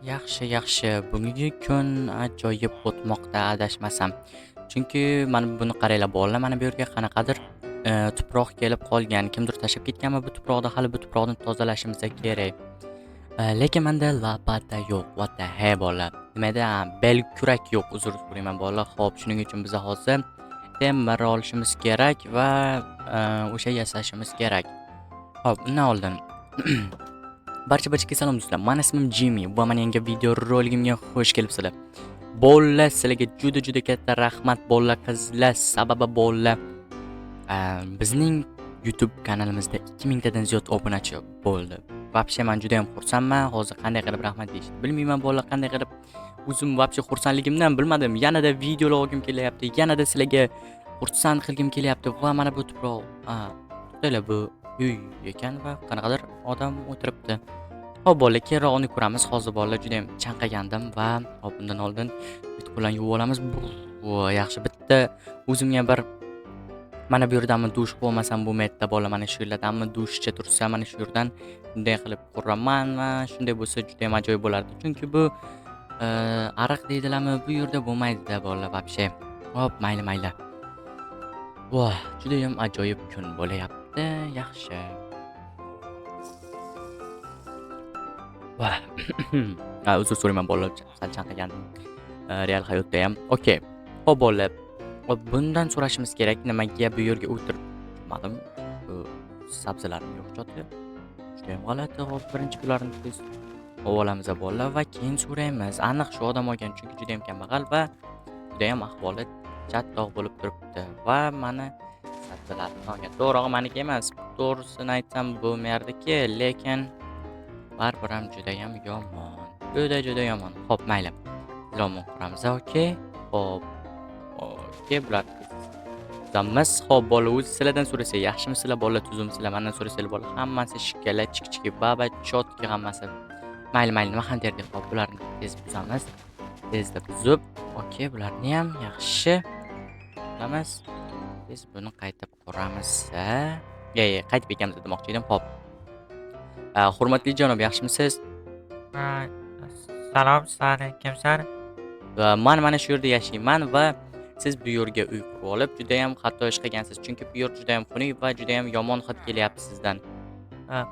Yaxshi, yaxshi. Bugungi kun ajoyib o'tmoqda adashmasam. Chunki mana buni qaranglar bolalar, mana bu yerga qanaqadir tuproq kelib qolgan. Kimdir tashlab ketganmi bu tuproqni, hali bu tuproqni tozalashimiz kerak. Lekin menda лопата yo'q. What the hell bolalar. Nima edi? Ha, bel kurak yo'q, uzr so'rayman bolalar. Xo'p, shuning uchun biz hozir temir olishimiz kerak va o'sha yasashimiz kerak. Xo'p, undan oldin barcha-barchaga salom do'stlar. Mani ismim Jimmy va mani yangi video roligimga xush kelibsizlar. Bolalar, sizlarga juda-juda katta rahmat bolalar, qizlar, sababi bolalar, bizning YouTube kanalimizda 2000 tadan ziyod obunachi bo'ldi. Вообще men juda ham xursandman. Hozir qanday qilib rahmat deyishni bilmayman bolalar, qanday qilib o'zim вообще xursandligimdan bilmadim. Yanada videolar olgim kelyapti, yanada sizlarga xursand qilgim kelyapti va mana bu tuproq, a, to'xtanglar, bu uy ekan va qanaqadir odam o'tiribdi. Xo'p, bolalar, keyinroq uni ko'ramiz. Hozir bolalar juda ham chanqagandim va hop, undan oldin bet qo'llarni yuvib olamiz. Voy, yaxshi, bitta o'zimga bir mana bu yerdanmi dush qilib olmasam bo'lmaydi bola, mana shu yerlardanmi dushcha tursa, mana shu yerdan bunday qilib quraman va shunday bo'lsa juda ham ajoyib bo'lardi. Chunki bu ariq deydilarmi, bu yerda bo'lmaydi-da bolalar вообще. Hop, mayli, mayli. Voh, judayam ajoyib kun bo'layapti. Yaxshi. Voh. Ha, uzr so'rayman bolalar, sal chanqagandim. Real hayotda ham. Okey. Xo'p bolalar, hop, bundan so'rashimiz kerak, nimaga bu yerga o'tirib bilmadim. Bu sabzilarim yo'q choti. Judayam g'alati. Hop, birinchi bularni tez olib olamiz bolalar va keyin so'raymiz. Aniq shu odam olgan, chunki judayam kambag'al va judayam ahvoli chattoq bo'lib turibdi va mani sabzilarimni olgan. To'g'rig'i maniki emas. To'g'risini aytsam bu merdiki, lekin baribir ham judayam yomon. Juda-juda yomon. Xo'p, mayli. Lomon quramiz. Okey. Xo'p. Okey, bular tuzamiz. Xo'p, bola, o'zi sizlardan so'rasa, yaxshimisizlar bolalar, tuzukmisizlar? Mendan so'rasanglar bola, hammasi shikala, chik-chiki, baba, чётки hammasi. Mayli, mayli, nima ham derdik. Xo'p, bularni tez buzamiz. Tezda buzib, okey, bularni ham yaxshi qilamiz. Tez buni qaytib quramiz. A? Ye, qaytib ekamiz demoqchi edim. Xo'p. Hurmatli janob, yaxshimisiz? Ha, salom, san kimsan? Va man mana shu yerda yashayman va siz bu yerga uy qurib olib, judayam xato ish qilgansiz. Chunki bu yer judayam xunuk va judayam yomon hid kelyapti sizdan. Ha,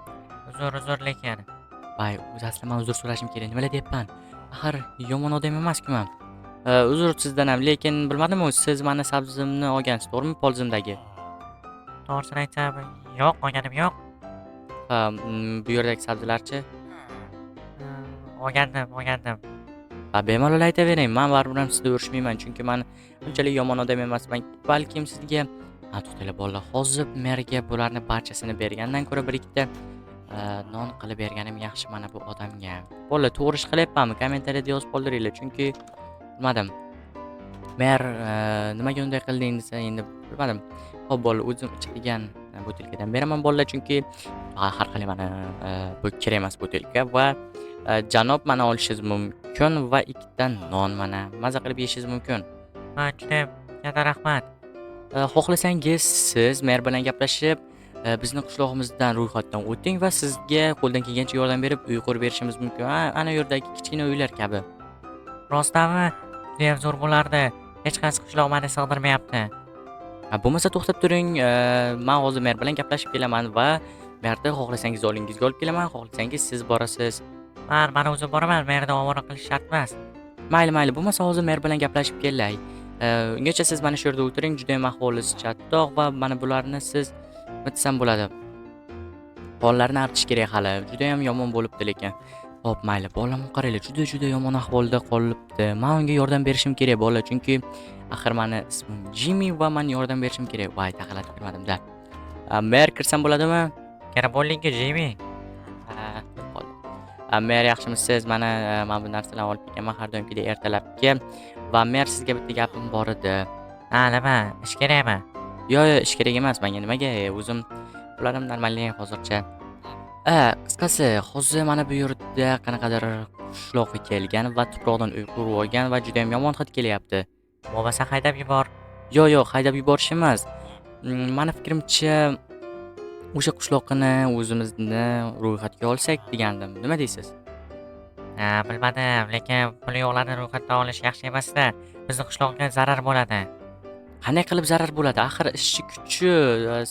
uzr, uzr lekin. Voy, o'zi asli man uzr so'rashim kerak. Nimalar deyapman? Axir yomon odam emas-ku man. Uzr sizdan ham, lekin bilmadim-u, siz mani sabzimni olgansiz, to'g'rimi, polzimdagi? To'g'risini aytsam, yo'q, olganim yo'q. Ha, bu yerdagi sabzilarchi? Olgandim, olgandim. Ha, bemalol aytavering. Man baribir ham sizda urushmayman, chunki man unchalik yomon odam emasman. Balkim sizga. Ha, to'xtanglar bolalar, hozir merga bularni barchasini bergandan ko'ra bir ikkita non qilib berganim yaxshi mana bu odamga. Bolalar, to'g'ri ish qilyapmanmi? Kommentariyada yozib qoldiringlar, chunki bilmadim. Mer nimaga unday qilding desa, endi bilmadim. Xo'p, bolalar, o'zim ichadigan butilkadan beraman bolalar, chunki har qalay mana bu kerak emas butilka va janob mana olishingiz mumkin va ikkita non mana maza qilib yeyishingiz mumkin. Ha, judayam katta rahmat. Xohlasangiz siz mer bilan gaplashib, bizni qishlog'imizdan ro'yxatdan o'ting va sizga qo'ldan kelgancha yordam berib, uy qurib berishimiz mumkin. Ha, ana u yerdagi kichkina uylar kabi. Rostdanmi? Judayam zo'r bo'lardi. Hech qaysi qishloq mani sig'dirmayapti. Ha, bo'lmasa to'xtab turing, man hozir mer bilan gaplashib kelaman va merni xohlasangiz oldingizga olib kelaman, xohlasangiz siz borasiz. Man o'zim boraman, merni ovora qilish shart emas. Mayli, mayli, bo'lmasa hozir mer bilan gaplashib kelay. Ungacha siz mana shu yerda o'tiring, judayam ahvolingiz chattoq va mana bularni siz nima desam bo'ladi? Pollarni artish kerak hali. Judayam yomon bo'libdi lekin. Xo'p, mayli, bolamni qaranglar, juda-juda yomon ahvolda qolibdi. Man unga yordam berishim kerak bola, chunki axir mani ismim Jimmy va man yordam berishim kerak. Voy, taqalatib kirmadim-da. Mer kirsam bo'ladimi? Kirib bo'lding-ku, Jimmy. Ha, deb qoldi. Mer, yaxshimisiz? Mana mana bu narsalarni olib kelganman har doimgidek ertalabki va mer sizga bitta gapim bor edi. Ha, nima? Ish kerakmi? Yo'q, yo'q, ish kerak emas menga. Nimaga? O'zim pularim нормальный hozircha. Qisqasi, hozir mana bu yerda qanaqadir qishloqqa kelgan va tuproqdan uy qurib olgan va judayam yomon hid kelyapti. Bo'lmasa haydab yubor. Yo'q, yo'q, haydab yuborish emas. Mani fikrimcha, o'sha qishloqni o'zimizni ro'yxatga olsak degandim. Nima deysiz? Ha, bilmadim, lekin puli yo'qlarni ro'yxatdan olish yaxshi emasda. Bizni qishloqqa zarar bo'ladi. Qanday qilib zarar bo'ladi? Axir ishchi kuchi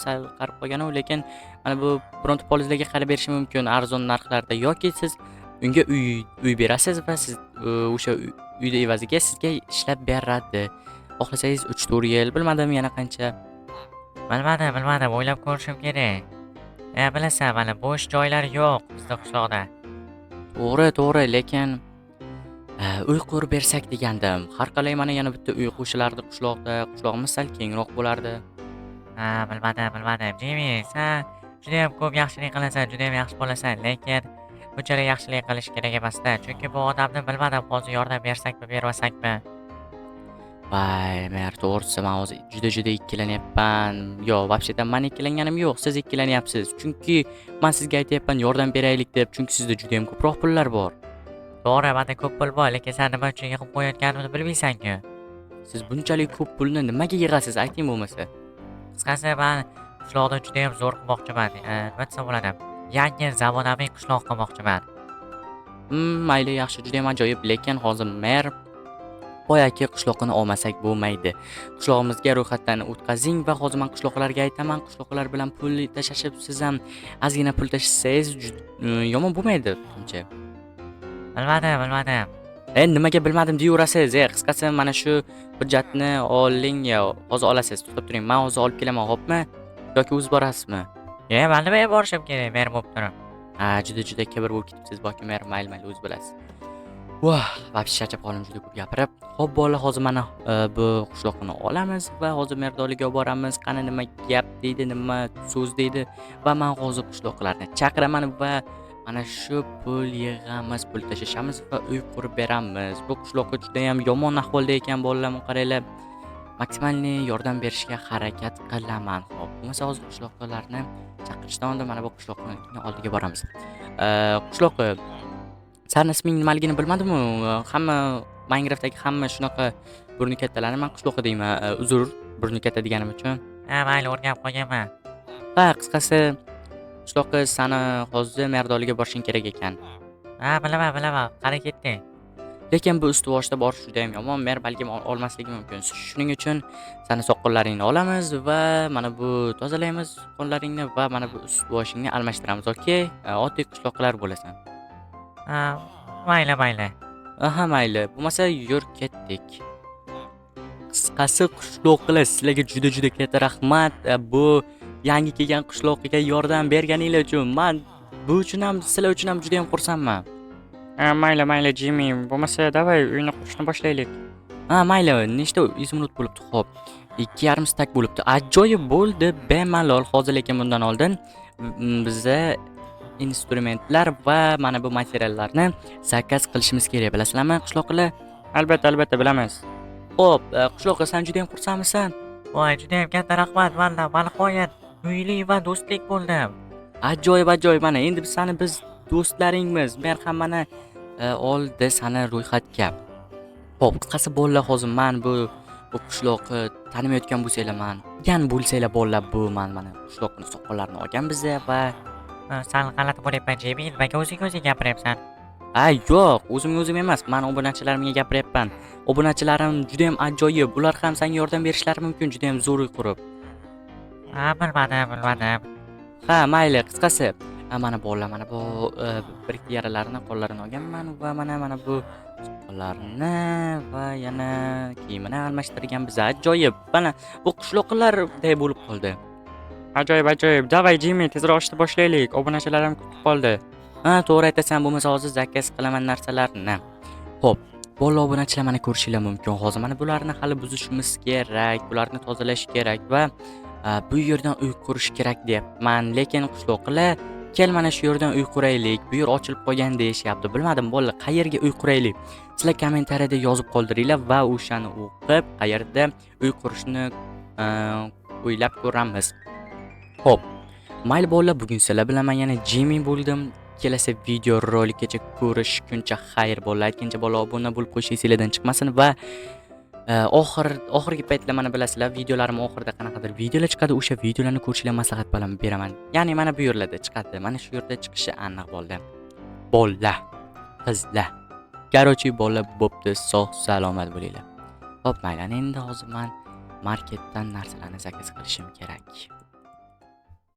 sal qarib qolgan-u, lekin mana bu bironta polizlarga qarab berishi mumkin arzon narxlarda yoki siz unga uy berasiz va siz o'sha uyni evaziga sizga ishlab beradi. Xohlasangiz 3-4 yil, bilmadim yana qancha. Bilmadim, bilmadim, o'ylab ko'rishim kerak. E, bilasan, mana bo'sh joylar yo'q bizda qishloqda. To'g'ri, to'g'ri, lekin uy qurib bersak degandim. Har qalay mana yana bitta uy qo'shilardi qishloqda, qishlog'imiz sal kengroq bo'lardi. Ha, bilmadim, bilmadim. Jimmy, sen judayam ko'p yaxshilik qilasan, judayam yaxshi bo'lasan, lekin bunchalik yaxshilik qilish kerak emasda. Chunki bu odamni bilmadim, hozir yordam bersakmi, bermasakmi. Voy, mer, to'g'risi man hozir juda-juda ikkilanyapman. Yo'q, вообще-то man ikkilanganim yo'q, siz ikkilanyapsiz. Chunki man sizga aytyapman yordam beraylik deb, chunki sizda judayam ko'proq pullar bor. To'g'ri, menda ko'p pul bor, lekin sen nima uchun yig'ib qo'yayotganimni bilmaysan-ku. Siz bunchalik ko'p pulni nimaga yig'asiz, ayting bo'lmasa? Qisqasi, man qishloqda judayam zo'r qilmoqchiman. Nima desam bo'ladi? Yangi zamonaviy qishloq qilmoqchiman. Mayli, yaxshi, judayam ajoyib, lekin hozir mer boyagi qishloqini olmasak bo'lmaydi. Qishlog'imizga ro'yxatdan o'tkazing va hozir man qishloqlarga aytaman, qishloqlar bilan pul tashlashib, siz ham ozgina pul tashlasangiz yomon bo'lmaydi, menimcha. Bilmadim, bilmadim. E, nimaga bilmadim deyaverasiz? E, qisqasi mana shu hujjatni oling, yo, hozir olasiz. To'xtab turing, man hozir olib kelaman, xo'pmi? Yoki o'zi borasizmi? E, man nimaga borishim kerak, mer bo'lib turib? Ha, juda-juda kibr bo'lib ketibsiz, Boki mer. Mayli, mayli, o'zi bilasiz. Voh, вообще charchab qoldim juda ko'p gapirib. Xo'p, bola, hozir mana bu qishloqni olamiz va hozir Merdoliga olib boramiz. Qani nima gap deydi, nima so'z deydi va man hozir qishloqlarni chaqiraman va mana shu pul yig'amiz, pul tashlashamiz va uy qurib beramiz. Bu qishloqqa juda ham yomon ahvolda ekan bolalar, qaranglar. Максимальный yordam berishga harakat qilaman. Xo'p, bo'lmasa hozir qishloqlarni chaqirishdan oldin mana bu qishloqni oldiga boramiz. Qishloqi, sani isming nimaligini bilmadimu? Hamma Minecraftdagi hamma shunaqa burni kattalarni man qishloqi deyman. Uzr, burni katta deganim uchun. Ha, mayli, o'rganib qolganman. Ha, qisqasi qishloqi sani hozir Merdoliga borishing kerak ekan. Ha, bilaman, bilaman. Qani ketdik. Lekin bu ustuvoshda borish juda ham yomon. Mer balkim olmasligi mumkin. Shuning uchun sani soqollaringni olamiz va mana bu tozalaymiz qo'llaringni va mana bu ust-boshingni almashtiramiz, okey? Oddiy qishloqilar bo'lasan. Ha, mayli, mayli. Aha, mayli. Bo'lmasa yur ketdik. Qisqasi qishloqilar, sizlarga juda-juda katta rahmat. Bu yangi kelgan qishloqiga yordam berganinglar uchun. Man bu uchun ham, sizlar uchun ham juda ham xursandman. Ha, mayli, mayli, Jimmy. Bo'lmasa, давай uyni qurishni boshlaylik. Ha, mayli, nechta izumrud bo'libdi? Xo'p. 2,5 стак bo'libdi. Ajoyib bo'ldi, bemalol. Hozir lekin bundan oldin biza instrumentlar va mana bu materiallarni заказ qilishimiz kerak. Bilasizlarmi, qishloqilar? Albatta, albatta bilamiz. Xo'p, qishloqi, sen juda ham xursandmisan? Voy, juda ham katta rahmat, valla, man nihoyat uyli va do'stlik bo'ldim. Ajoyib, ajoyib. Mana endi biz sani biz do'stlaringmiz. Men ham mana oldi sani ro'yxatga. Xo'p, qisqasi bolalar, hozir man bu qishloqni tanimayotgan bo'lsanglar, man gan bo'lsanglar bolalar, bu man mana qishloqni soqollarini olgan biza va Ha, sal g'alati bo'lyapman, Jimmy. Nimaga o'zing o'zing gapiryapsan? A, yo'q, o'zimga o'zim emas, man obunachilarimga gapiryapman. Obunachilarim juda ham ajoyib. Ular ham senga yordam berishlari mumkin, juda ham zo'r uy qurib. Ha, bilmadim, bilmadim. Ha, mayli, qisqasi, mana bolalar, mana bu bir ikkita yaralarini, qo'llarini olganman va mana bu qo'llarini va yana kiyimini almashtirgan biz ajoyib. Mana bu qishloqilarday bo'lib qoldi. Ajoyib, ajoyib. Давай, Jimmy, tezroq ishni boshlaylik. Obunachilar ham kutib qoldi. Ha, to'g'ri aytasan, bo'lmasa hozir заказ qilaman narsalarni. Xo'p, bolalar, obunachilar, mana ko'rishinglar mumkin. Hozir mana bularni hali buzishimiz kerak, bularni tozalash kerak va bu yerdan uy qurish kerak deyapman. Lekin qishloqilar, kel mana shu yerdan uy quraylik, bu yer ochilib qolgan deyishyapti. Bilmadim bolalar, qayerga uy quraylik? Sizlar kommentariyada yozib qoldiringlar va o'shani o'qib, qayerda uy qurishni o'ylab ko'ramiz. Xo'p, mayli bolalar, bugun sizlar bilan men yana Jimmy bo'ldim. Kelasi video rolikgacha ko'rishguncha xayr bolalar. Aytgancha bola obuna bo'lib qo'yish esinglardan chiqmasin va oxirgi paytlar mana bilasizlar, videolarim oxirida qanaqadir videolar chiqadi. O'sha videolarni ko'rishinglar maslahat beraman. Ya'ni mana bu yerlarda chiqadi. Mana shu yerda chiqishi aniq bo'ldi. Bo'ldi. qizlar. Короче, bolalar, bo'pti, sog' salomat bo'linglar. Xo'p, mayli, endi hozir man marketdan narsalarni заказ qilishim kerak.